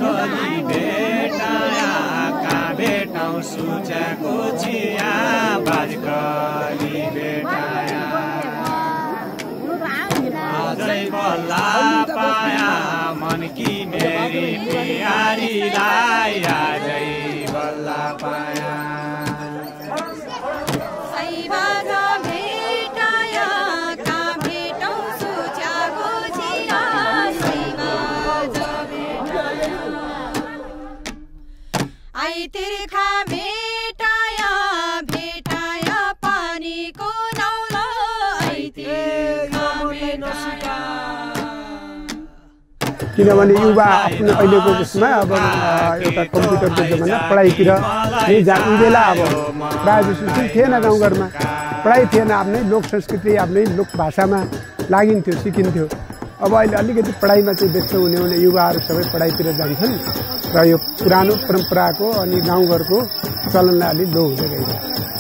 कली भेटाया कहाँ भेटौँ सुचाको चिया बाजकली भेटाया अझै बल्ला पाया मनकी मेरी प्यारीलाई अझै बल्ला पाया तिर्खा भेटाया भेटाया पानीको नौलो किनभने युवा आफ्नो अहिलेको उसमा अब एउटा कम्प्युटरको जमाना पढाइतिर नै जानु बेला अब प्रायः जस्तो थिएन गाउँघरमा पढाइ थिएन आफ्नै लोक संस्कृति आफ्नै लोक भाषामा लागिन्थ्यो सिकिन्थ्यो अब अहिले अलिकति पढाइमा चाहिँ व्यस्त हुने युवाहरू सबै पढाइतिर जान्छन् र यो पुरानो परम्पराको अनि गाउँघरको चलनलाई अलिक लो हुँदै गइरहेको छ।